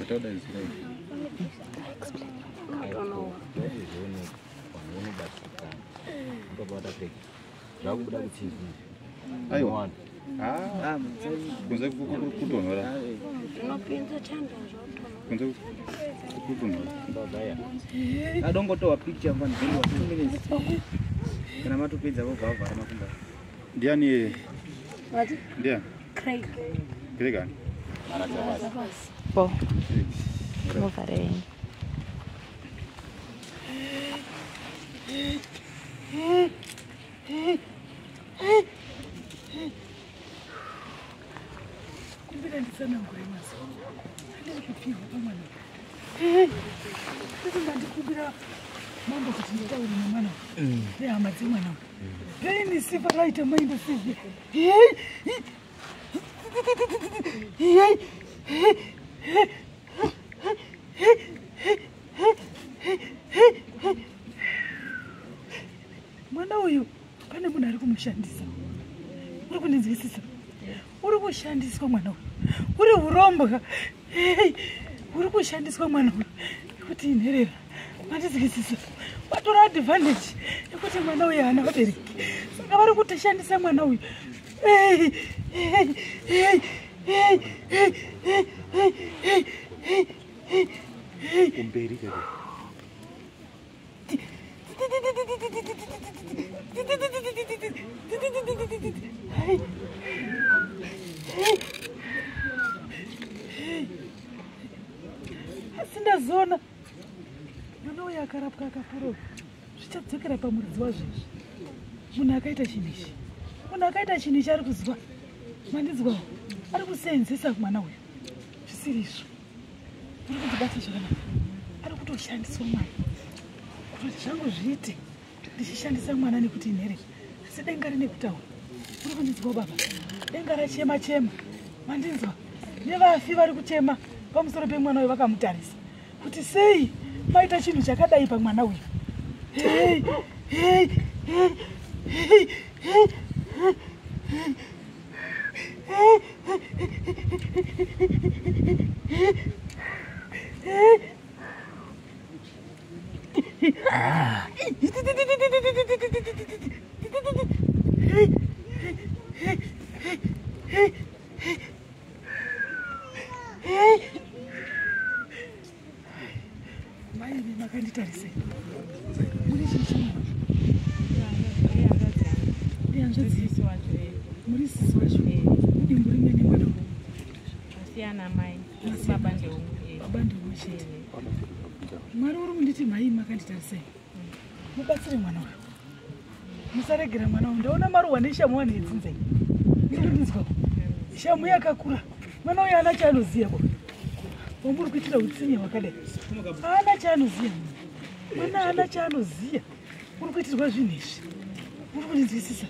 Todaidzira. Zvakubuda kuTV. Aiwa. Kunze kutonhora. Unopinza chando zvotonhora. Kunze kutonhora. Adongotowa picture mfana 2 minutes. Kana matopedza vobva vavhara makumba. Ndiani? What? Ndiani? Craig. Craig ani? Bo. Muvhareni. Kumbira nditsanangure mazuva andiri kupihwa pamwana. Ndiri mandikumbira mambo kuti nditaure nemwana nehama dzemwana. Pain sifa raita mind sifi. Mwana uyu pane munhu ari kumushandisa. Uri kundinzwisisa? Uri kushandiswa mwana uyu. Uri urombwa. Uri kushandiswa mwana uyu. Kuti inherera. Mandinzwisisa. Watora advantage yekuti mwana uyu haana vabereki. Saka vari kutishandisa mwana uyu. Kumberi kare. Asi ndazoona mwana uyu akarapwa akapora zvichadzokera pamuridzi wazvo izvi. Munhu akaita chinhu ichi, munhu akaita chinhu ichi ari kuzwa, mandinzwawo, ari kuseenzesa mwana uyu zvisiri izvo. Uri kundibata zvakanaka, ari kutoshandiswa mwana kutoti zvangu zviite ndichishandisa mwana nekuti inhere, asi denga rine kutaura. Uri kundinzwa baba? Denga rachema chema, mandinzwa? Nevafi vari kuchema pamusoro pemwana uyu vakamutarisa kuti sei maita chinhu chakadai pamwana uyu. Hey, hey, hey, hey, hey, hey, hey. Mai makanditarisei? Muri chii? Hanzvadzi muri sisi wacho mudimbu rimwe nemwana uyu? Asiyana mai, asi baba ndeumwe. Baba ndeumwe chete. Mwari uri kunditi mai makanditarisei, mubatsire mwana uyu, musaregera mwana uyu. Ndaona maruwa neshamu wani yedzinza iyi, ndiri kundinzwa shamu yakakura. Mwana uyu haana chaanoziva bo, wamuri kuitira utsinye hwakadai haana chaanoziva. Mwana haana chaanoziva, uri kuitirwa zvinhu izvi. Uri kundinzwisisa?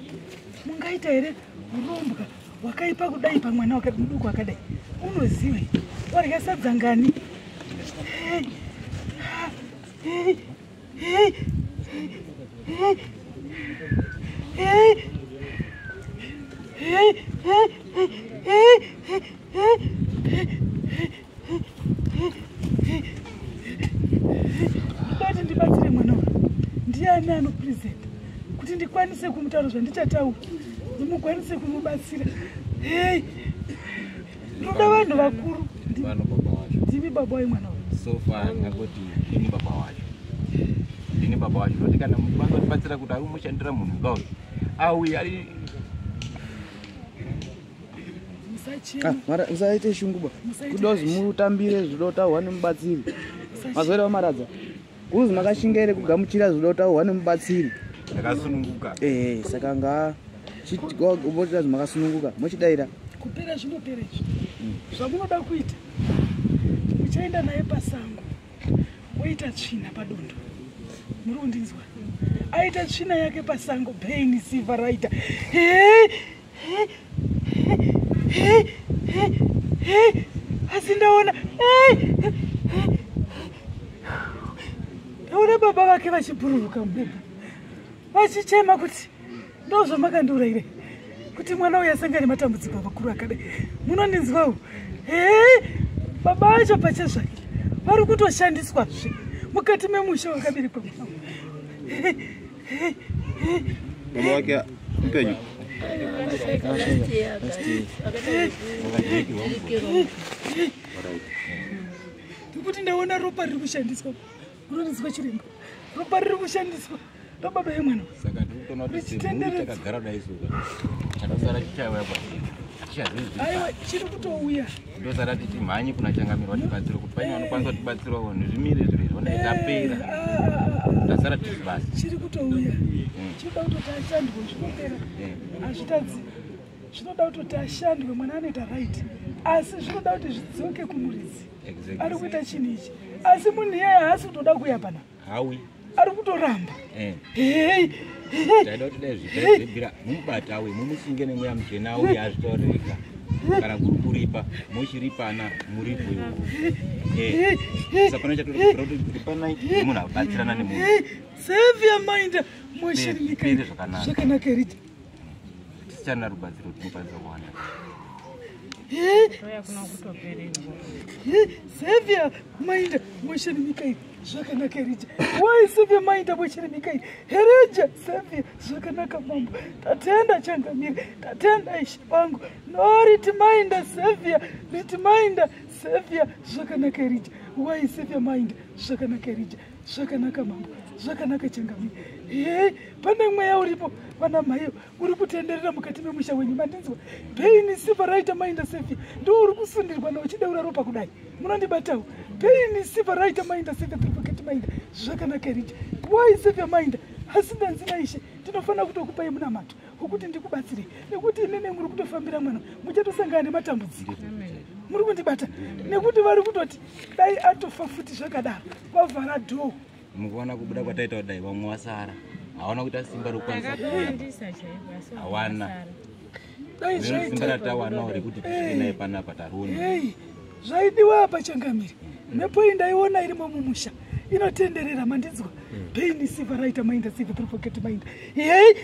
Mungaita here urombwa hwakaipa kudai pamwana muduku akadai? Unoziva warya sadza ngani? Hey, hey, hey, hey, hey, hey, hey, hey, hey. Ndati ndibatsire mwana uyu. Ndiani anopresenta kuti ndikwanise kumutaura zvandichataura, ndimukwanise kumubatsira? Hey, ndoda vanhu vakuru. Ndimi baba wemwana uyu. So far ndingangoti ndini baba wacho. Ndini baba wacho. Noti kana vanondibatsira kuti ari kumushandira munhu ukauyu auye ari Musaite shungu ba. Kuda kuzi mutambire zvidotaurwa nemubatsiri. Mazoera vamaradza. Kuzi makashinga here kugamuchira zvidotaurwa nemubatsiri? Ndakasununguka. Saka nga chitira makasununguka mochidaira. Kupera zvinopera izvi. Zvamunoda kuita, muchaenda naye pasango oita tsvina padondo. Muri kundinzwa? Aita tsvina yake pasango, pain siva raita. Asi ndaona ndaona baba vake vachibhururuka mudenga vachichema kuti ndozvamakandiurayire kuti mwana uyu asangane nematambudziko makuru akadai. Munondinzwawo? Baba acho pachezvake vari kutoshandiswazve mukati memusha wakaberekwa mwana. Baba wake mupenyu. Nekuti ndaona ropa riri kushandiswa, unonzwa chiremba, ropa riri kushandiswa rababa yemwana. Saka ndikutoona kuti semhuri takagara kudai suka chakasara chichauya kwatiri hatichazivi. Aiwa, chiri kutouya. Ndosara tichimhanye kuna changamiro vatibatsire kuti paine vanokwanisa kutibatsirawo nezvimire zviro izvi vanai tapera tasara tisi basi. Chiri kutouya, chinoda kutoti ashandwe, zvinopera, hazvitadzi. Zvinoda kutoti ashandwe, mwana anoita right, asi zvinoda kuti zvidzoke kumuridzi ari kuita chinhu ichi. Asi munhu iyeye haasi kutoda kuuya pana, hawi ari kutoramba. Hei, taida kuti dai zvibvira mumubata awe mumusunge nemweya muchena auye azvitaurika, kana kuri kuripa mochiripana muripo iwowo. Saka chatori kuti ripanai munhu abatsirana nemunhu. Sevia mind moshirika. Zvipere zvakanaka. Zvakanaka riti. Tisichana rubatsiro tinokwanisa kuwana. Toya kuna kutopererwa. Sevia mind moshiri Mikairi, zvakanaka rija. Wai Sevia mind moshiri Mikairi hereja Sevia, zvakanaka mambo. Tatenda changamire, tatenda ishe vangu. No ritimainda Sevia, ritimainda Sevia, zvakanaka rija. Wai Sevia mind, zvakanaka rija, zvakanaka mambo, zvakanaka changamire. Hei, pane mweya uripo vana maiyo uri kutenderera mukati memusha wenyu, mandinzwa? Pain silver mind Sevia ndo uri kusundirwa nauchideura ropa kudai, munondibatawo. Pain silver mind Sevia tripoketi mind, zvakanaka rija. Wai Sevia mind. Asi ndanzi naishe ndinofanira kutokupai munamato wekuti ndikubatsirei, nekuti imimi muri kutofambira mwana muchatosangana nematambudziko. Muri kundibata? Nekuti vari kutoti dai atofa futi zvakadaro, vavhara dhoo. Mukuona kubuda kwataita kudai, vamwe vasara hawana kuita simba rokukwanisa kuuya. Takatowandisa chaiko asi Hawana. vasara. Dai Rino simba zvaita ratawanawo rekuti tisvike naye panapa tariona. Hei, zvaidiwa apa changamire, mhepo iyi ndaiona irimo mumusha inotenderera, mandinzwa? Pain silver right mind silver tripoketi mind. Hei,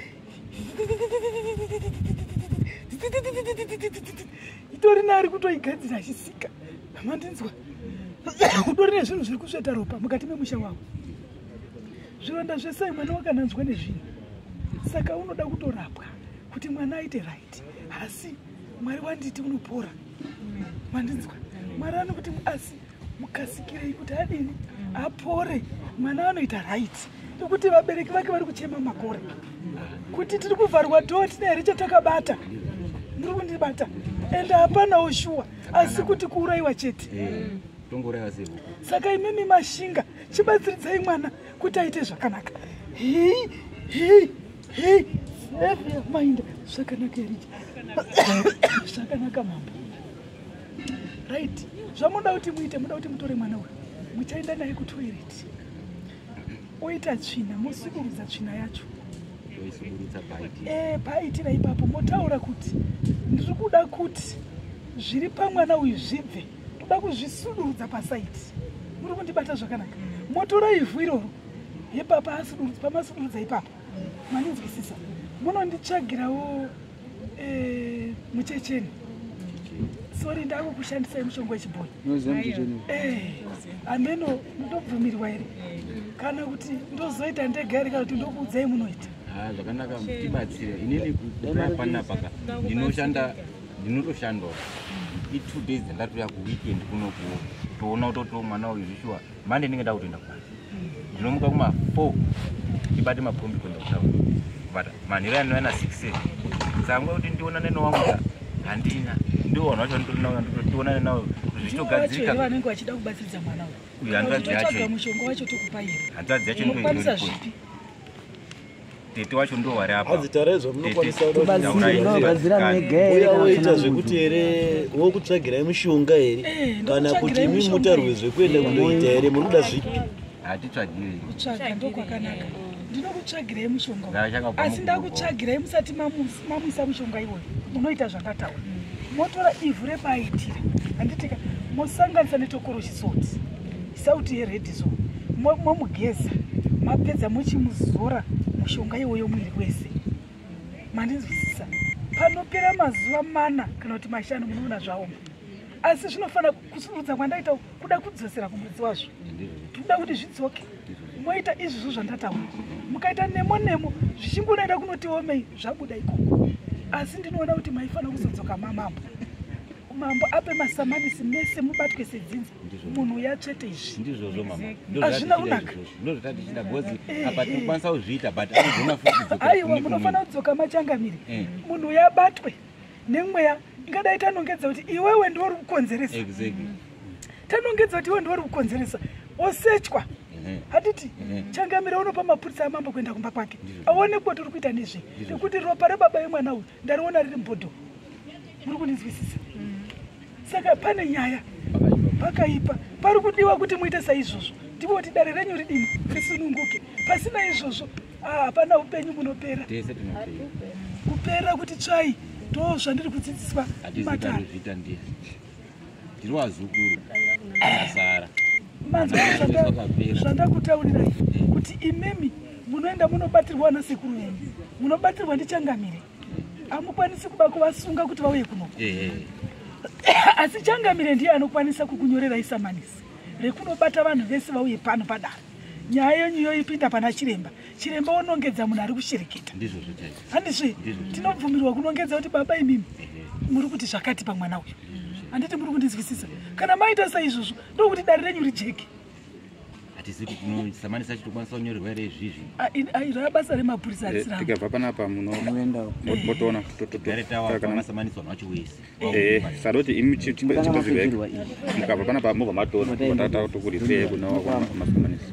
itori nari kutoigadzira achisika, mandinzwa? Utori nezvinhu zviri kusveta ropa mukati memusha wavo, zvironda zvese, mwana wakananzwa nezvinhu. Saka unoda kutorapwa kuti mwana aite right. Asi Mwari wanditi unopora, mandinzwa? Mwari anokuti asi mukasikirei kuti adini, apore, mwana anoita right, nekuti vabereki vake vari kuchema makore kuti tiri kuvharwa dhoo, tine here chatakabata? Muri kundibata? Ende hapanawo shuwa, asi kuti kuurayiwa chete. Tongouraiwa sehuku. Saka imimi mashinga, chibatsiridzai mwana kuti aite zvakanaka. Hei, hei, hei, Sevia mind, zvakanaka erija, zvakanaka mambo. Right, zvamunoda kuti muite, muda kuti mutore mwana uyu, muchaenda naye kutoireti, oita tsvina, mosukurudza tsvina yacho. Toisuburutsa paiti. Paitira ipapo motaura kuti ndiri kuda kuti zviri pamwana uyu zvibve, toda kuzvisudurudza pasaiti. Muri kundibata zvakanaka? Motora ivhu iroro ipapa, pamasudurudza ipapo, mandinzwisisa? Munonditsvagirawo muchecheni. Sorry, ndakukushandisai mushonga wechibhoyi. Unoziva muchecheni? Hameno ndobvumirwa here kana kuti ndozoita ndega here, kana kuti ndokuudzai munoita. Ah, zvakanaka, tibatsire. Inini kuuya panapa ka ndinoshanda, ndinotoshandawo. I2 days ndatoya kuweekend kunoku toona kutoto mwana uyu zvishuwa. Mande ndinge ndakutoenda kubasa, ndinomuka kuma 4 ndibate makombi kuenda kutauni kubata manheru anouya na 6. Saka nguva yekuti ndionane newangu ka handina. Ndiwo vanhu vacho nditori ndionane navo Ndivo vacho here zvichitogadzirika. vanenge vachida kubatsiridza mwana uyu? Uyu Kana hanzvadzi kuti totsvaga yacho. mushonga wacho tokupai here? Hanzvadzi yacho ndo Unokwanisa iripo. zvipi? Tete wacho ndo vari apa. Hanzi tarai zvamunokwanisa kuda kuti Tibatsire, munogadzira mega here uya kana woita kusina zvekuti munhu? here wokutsvagirai mushonga here, kana kuti ndokutsvagirai imi mushonga mutarwe here. zvekuenda kundoita here? Muri kuda zvipi? Hatitsvagirei. Kutsvaga ndokwakanaka, ndinokutsvagirai mushonga uyu. Ndachakabva Asi muguruva. ndakutsvagirai, musati mamuisa mushonga iwoyo, munoita zvandataura. Motora ivhu repaitira, handitika? Mosanganisa netokoroshi salt, sauti yered so, momugeza. Mapedza muchimuzora mushonga iwoyo mwiri wese, mandinzwisisa? Panopera mazuva 4 kana kuti 5 munoona zvaoma. Asi zvinofanira kusurudza kwandaita kuda kudzosera kumwedzi wazvo. Tinoda kuti zvidzoke. Moita izvozvo zvandataura. Mukaita nemo nemo zvichingonoenda kunoti omei zvabuda ikoko. Asi ndinoona kuti maifanira kuzodzoka mamambo. Mambo ape masamanisi mese mubatwe sedzinza. Munhu uyatsvete izvi. Ndizvozvo mama. Hazvina kunaka. Ndozvatatichida because apa tinokwanisa kuzviita but anogona futi kudzoka. Aiwa munofanira kudzoka machangamire. Munhu uyabatwe nemweya ingadai tanongedza kuti iwewe ndiwe uri kukonzeresa. Exactly. Tanongedza kuti iwe ndiwe uri kukonzeresa. Osechwa. Hatiti changamire unopa mapurisa amambo kuenda kumba kwake. Aone kuti uri kuita nezvei. Nekuti ropa rababa yemwana uyu ndariona riri mubhodhoro. Muri kundinzwisisa? Saka pane nyaya pakaipa pari kudiwa kuti muite saizvozvo. Ndipo kuti dare renyu ridini risununguke. Pasina izvozvo hapana upenyu munopera. Tese tinopera. Kupera kuti tsvai ndo zvandiri kudzidziswa matare. Hatizviita ndiye. Tiri wazukuru. Asara. Manzwa zvandakutaurirai kuti imimi munoenda munobatirwa nasekuru venyu. Munobatirwa ndichangamire. Hamukwanisi kuba kuvasunga kuti vauye kuno. Asi changamire ndiye anokwanisa kukunyorerai samanisi rekunobata vanhu vese vauye pano padare. Nyaya yenyu yoipinda pana chiremba. Chiremba onongedza munhu ari kushereketa. Ndizvozvo chaizvo. Handizve tinobvumirwa kunongedza kuti baba imimi muri kuti zvakati pamwana uyu. Handiti muri kundinzwisisa? Kana maita saizvozvo ndokuti dare renyu rijeke. Hatisi kuti samanisi achitokwanisa kunyorerwa here izvizvi. Rava basa remapurisa harisi rangu. Tikabva panapa munotoona masamanisi vanhu vacho wese. Sadoti imi chipaziveka. Mukabva panapa mobva matoona tatokurisei kuna masamanisi.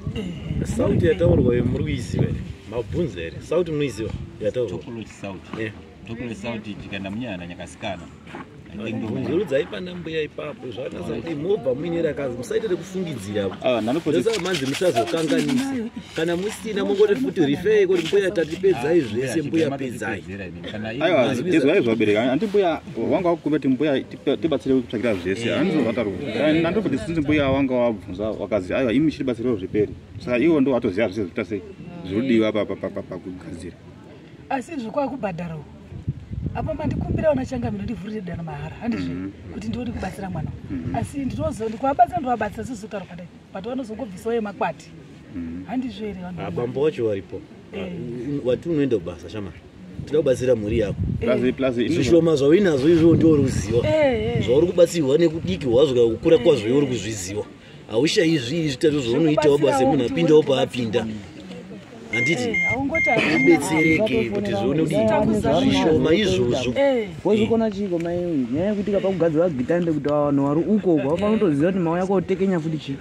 Sauti yataurwa iyo muri kuiziva here? Mabvunza here? Sauti munoiziva yataurwa? Tokolochi sauti. Tokolochi sauti tikaenda munyana nyakasikana. Bvunzurudzai pana mbuya ipapo zvakanasa kuti mobva muine rakazi musaite rekufungidzira. Manzi musazokanganisa. Kana musina mongoti futi rifei kuti mbuya tatipedzai zvese mbuya pedzai. Aiwa izwai zvabereka. Handi mbuya wanga wakukumbira kuti mbuya tibatsire kutsvakira zvese. Handizvo zvataurwa. Ndandobva sinzi mbuya wanga wabvunza wakazi aiwa imi chitibatsirewo zviperi. Saka iwo ndo watoziva zvese zvikuita sei zvinodiwa pakugadzira. Asi izvo kwakubhadharawo. Apo mandikumbira vana changamire ndivhurire dana mahara handizve kuti ndione kubatsira mwana. Asi ndinozobatsira ndovabatsira sezotaura kwadai but vanozongobvisawo yemakwati. Handizve here vanhu? Abambo wacho varipo. Wati unoenda kubasa shamari. Tinoda kubatsira mhuri yako. Zvishoma zvauinazvo izvo ndiwo uri kuziva. Zvauri kubatsirwa nekudiki hwazvo kana kukura kwazvo iwe uri kuzviziva. Haushayi zvii zvitatu zvaunoitawo basa munhu apindawo paapinda. Handiti ubetsereke kuti zvione kuti zvishoma izvozvo. Wozvikona chiiko mai uyu? Nyaya yekuti kapakugadzirwa gitande kuti vanhu vari uko uko vafanira kutoziva kuti mauya kotekenya futi chii.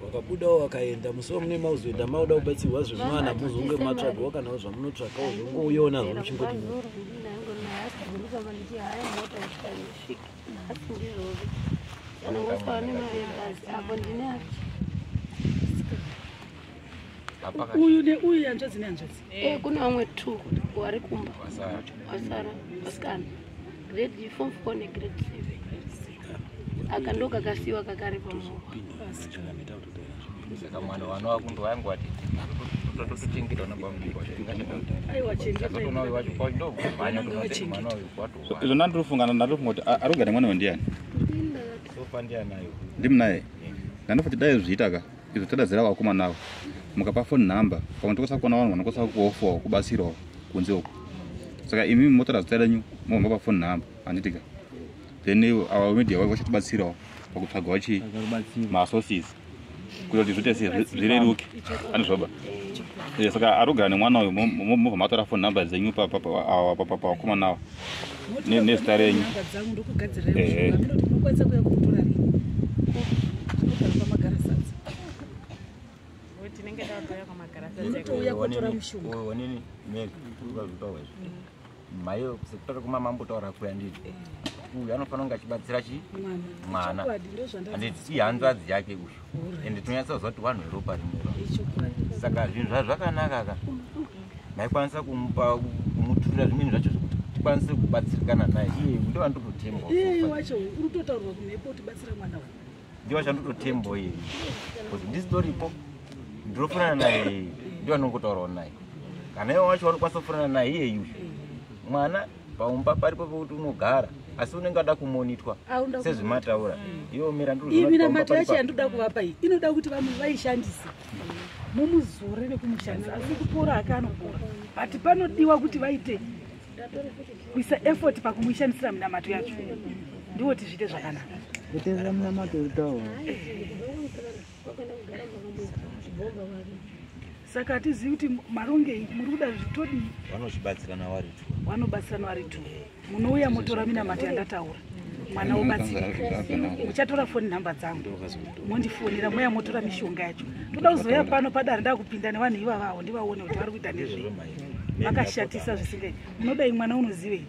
Wakabudawo wakaenda musi wamune mauzoenda mauda kubatsirwa zvemwana muzonge matsvagawo kana zvamunotsvagawo zvongouyawo nazvo muchingoti. Uyu neuyu hanzvadzi nehanzvadzi. Kuna vamwe 2 vari kumba. Wasara vasikana. Grade 4 4 negrade 7. Aka ndo kakasiwa kakari pamuwa. Saka mwana wana wakundo wangu ati totochengeta nabamudiki wacho. Aiwa chengeta. Izvo ndandinofunga kuti ari kugara mwana ndiani? Ndimunaye. Ndandofoti dai zviita ka izvo tadazira vakomana avo. Mukapa phone number pamwe tokwanisa kuona vanhu vanokwanisa kuofawo kubatsirawo kunze uko. Saka imi motora zita renyu mobva mapa phone number handiti ka. Then our media vachatibatsirawo pakutsvagawo chii masources kuti zviite sei zvireruke. Andizvoba. Saka ari kugara nemwana uyu mobva matora phone number dzenyu pavakomana avo nezita renyu. Mayo sekutaura kumamambotaura kuya nditi uyu anofanira kunge achibatsira chi mwana handiti ihanzvadzi yake uyu ende tinonyatsoziva kuti vanhu veropa rimwe. Saka zvinhu zvazvakanaka ka maikwanisa kumupa kumuturira zvimweni zvacho zvekuti tikwanise kubatsirikana naye. Iye ndo vandototemba. Iye wacho uri kutotaurwa kumhepo kuti batsira mwana uyu. Ndiwo chandototemba iye. Because ndisitoripo ndinofanana naye ndiwo anongotaurawo naye. Kana iwe wacho vanokwanisa kufanana naye iyeyu. Mwana paumba paripo pekuti unogara asi unenge ada kumonitwa sezvimataura. Iwe mira Iyi minamato yacho yandoda kuvapa iyi inoda kuti vaishandise, mumuzore nekumushandisa, asi kupora hake anopora, but panodiwa kuti vaite kuisa effort pakumuishandisira minamato yacho, ndiwo tizviite zvakanaka. Kuteerera munamato utaura. Saka hatizivi kuti marongei, muri kuda zvitodii. Vanochibatsirana vari two. Vanobatsirana vari two. Munouya motora minamato yandataura, mwana wobatsirika. Muchatora foni nhamba dzangu mondifonera, moya motora mishonga yacho. Toda kuzoya pano padare ndakupinda nevanhu ivavawo, ndivaone kuti vari kuita nezvei. Vakashatisa zvisingaiti. Munodai mwana unozivei?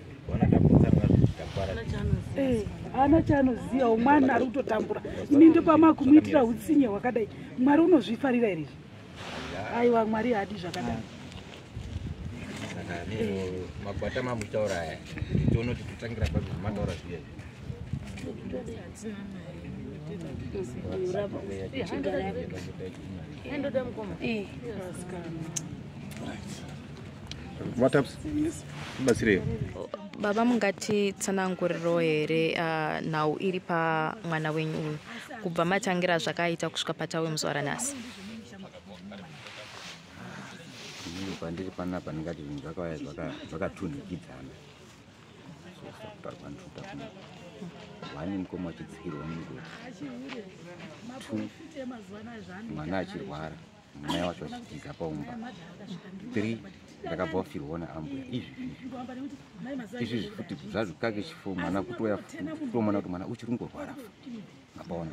Haana chaanozivawo, mwana ari kutotambura. Imi ndopama kumuitira utsinye hwakadai. Mwari unozvifarira here izvi? Aiwa, Mwari haadi zvakadai. Saka magwata mamuchitaura aya, tione kuti totangira papi zvamataura zviya. Hatina mari. Endoda mukoma. Vataps, tibatsirei. Baba, mungatitsananguriro here nhau iri pamwana wenyu uyu, kubva matangira zvakaita kusvika patawe muzuva ranhasi? Inini pandiri panapa ndingati zvinhu zvakauya zvakatunhikidzana. Kutaura kwandinoita kuno, one, mukoma achitsikirwa mugoti; two, mwana achirwara, mai wacho achitiza paumba; three, ndakabva wafirwawo naambuya. Izvi izvizvi futi zvazvikake chifo, mwana kutoya kutomona kuti mwana uchiri kungorwara futi, mapaona.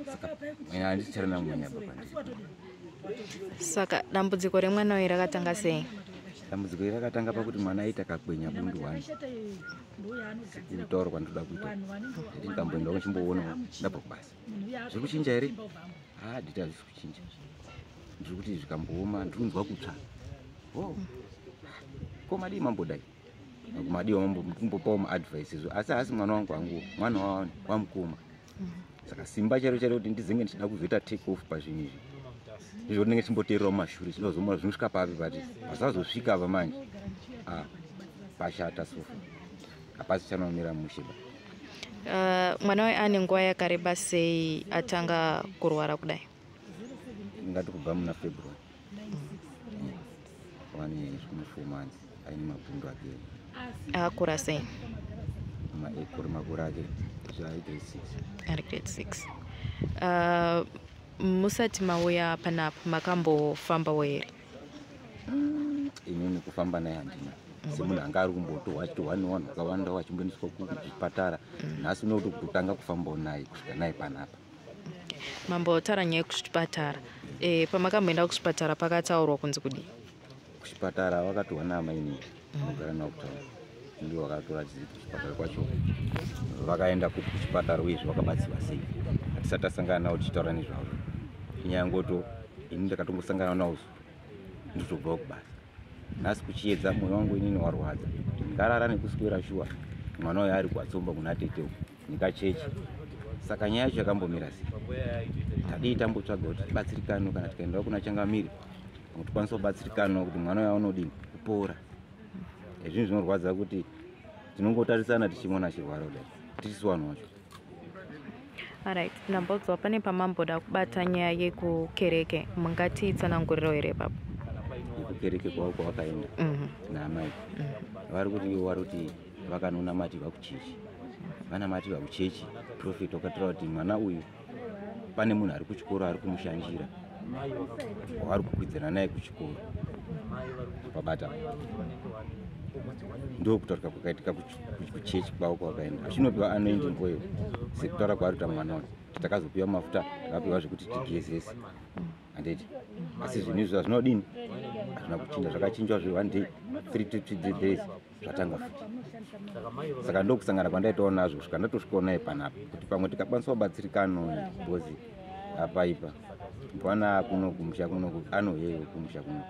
Saka handisicharina mwenya apa pandiri. Saka dambudziko remwana uyu rakatanga sei? Dambudziko iri rakatanga pakuti mwana aita kakwenya bundu one. Kutaura kwandinoda kuita, nditi ndikamboendawo ndichimboonawo ndabva kubasa, zviri kuchinja here? Ha, nditi hazvisi kuchinja, ndiri kuti zvikambooma ndiri kunzwa kutsva. O ko madii mambodai madiwa kumbopawo maadvices, asi haasi mwana wangu hangu, mwana wamukoma. Saka simba chairo chairo kuti ndizenge ndichida kuzoita take off pazvinhu izvi, izvo ndinenge chimboteererawo mumashure, chida kuzomona zvinosvika papi, pati pasazosvika apa manje, ah, pashata sofa, hapasi chanomira mushe ba. Mwana uyu ane nguva yakareba sei atanga kurwara kudai? Ndingati kubva muna February, wane zvimwe 4 months aine mabhundu ake. Akura sei? Makore makore ake zvaari grade 6. Ari grade 6. Musati mauya panapa makambofambawo here? Inini kufamba naye handina, semunhu anga ari kumbotohwa achitohwa nevanhu vakawanda, achimboendeswa kuzvipatara. Nhasi unokuti kutotanga kufambawo naye kusvika naye panapa. Mambotaura nyaya yekuzvipatara. Pamakamboenda kuzvipatara pakataurwa kunzi kudii? Kuchipatara vakatohwa naamainini unogara navo kutaura, ndivo vakatoratidza kuti kuchipatara kwacho vakaenda kupi kuchipatara, uyezve vakabatsirwa sei. Hatisati tasangana navo tichitaura nezvazvo. Inyaya yangoto ini ndakatongosangana navo ndotobvawo kubasa. Nhasi kuchiedza, mwoyo wangu inini warwadza, ndingarara nekuswera shuwa mwana uyo ari kwatsomba kuna tete uku nekachechi. Saka nyaya yacho yakambomira sei? Tadii tambotsvaga kuti tibatsirikane, kana tikaendawo kuna changamiri kuti tikwanise kubatsirikanawo kuti mwana uyo aonodini kupora. Zvinhu zvinorwadza kuti tinongotarisana tichimuona achirwara kudai, tirisu vanhu vacho. Alright, ndambodzwa pane pamamboda kubata nyaya yekukereke, mungatitsanangurirawo here ipapo? Yekukereke kwavo kwavakaenda naamai, vari kuti ivo vari kuti vakanonamatirwa kuchechi, vanamatirwa kuchechi. Prophet wakataura kuti mwana uyu pane munhu ari kuchikoro ari kumushanjira wavari kukwidzana naye kuchikoro pabata. Ndokutaurika kwakaitika kuchechi kwavo kwavakaenda, achinopiwa anointing oil sekutaura kwaari kuita mwana uyu. Takazopiwa mafuta, takapiwa zvekuti tigezese, handiti? Asi zvinhu izvi hazvinodini, hazvina kuchinja. Zvakachinjwa zve one day, 3 to 3 days zvatanga futi. Saka ndokusangana kwandaitawo nazvo kusvika ndatosvikawo naye panapa, kuti pamwe tikakwanisa kubatsirikano, because apaipa mbwana kuno kumusha kuno anoyeyo kumusha kuno.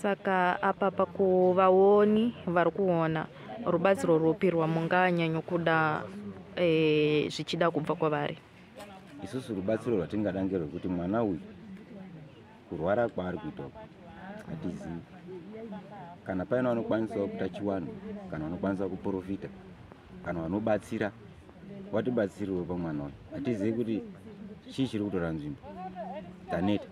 Saka apa pakuvaoni vari kuona, rubatsiro rupi rwamunganyanyokuda zvichida kubva kwavari? Isusu rubatsiro rwatingada ngerwekuti mwana uyu kurwara kwaari kuita uku. Hatizivi kana paine vanokwanisawo kuita chiwanhu, kana vanokwanisa kuprofita, kana vanobatsira, watibatsiriwo pamwana uyu. Hatizivi kuti chii chiri kutora nzvimbo. Taneta,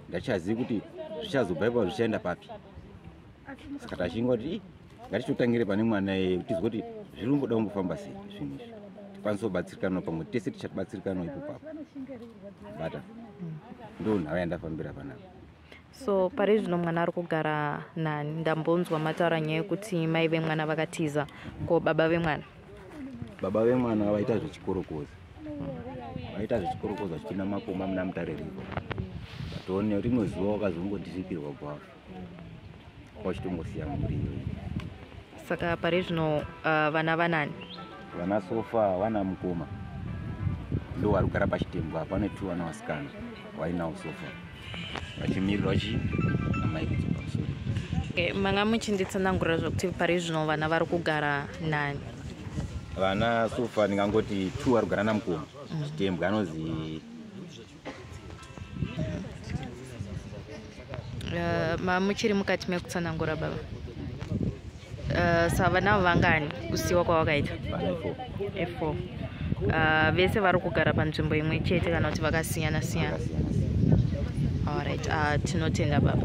ndachazivi kuti zvichazobva ipapo zvichaenda papi. Saka tachingoti "Ih, ngatitotangire pane mwana iyeye, tizwe kuti zviri kungoda kumbofamba sei zvinhu izvi, tikwanise kubatsirikanawo pamwe, tese tichabatsirikanawo ipo papo." Bata ndo nhau yandafambira panapa. So pari zvino mwana ari kugara nani? Ndambonzwa mataura nyaya yekuti mai vemwana vakatiza, ko baba vemwana? Baba vemwana vaita zvechikorokoza, vaita zvechikorokoza vachipinda makomba muna Mutare River. Batoone rimwe zuva wakazongodhirikirwa gwafa, wachitongosiya mhuri iyoyi. Saka pari zvino vana vanani? Vana so far vana mukoma ndo vari kugara pachitembwa. Pane two vana vasikana vainawo so far, vachimirirwa chi namai kudzoka kusori. Okay, manga muchinditsanangurira zvokuti pari zvino vana vari kugara nani? Vana so far ndingangoti two vari kugara namukoma Chitembwa anozi. Muchiri mukati mekutsanangura, baba. Sa vana vangani kusiyiwa kwavakaita? Vana four. E4. Vese vari kugara panzvimbo imwe chete kana kuti vakasiyana siyana? Vakasiyana siyana. Alright, tinotenda, baba.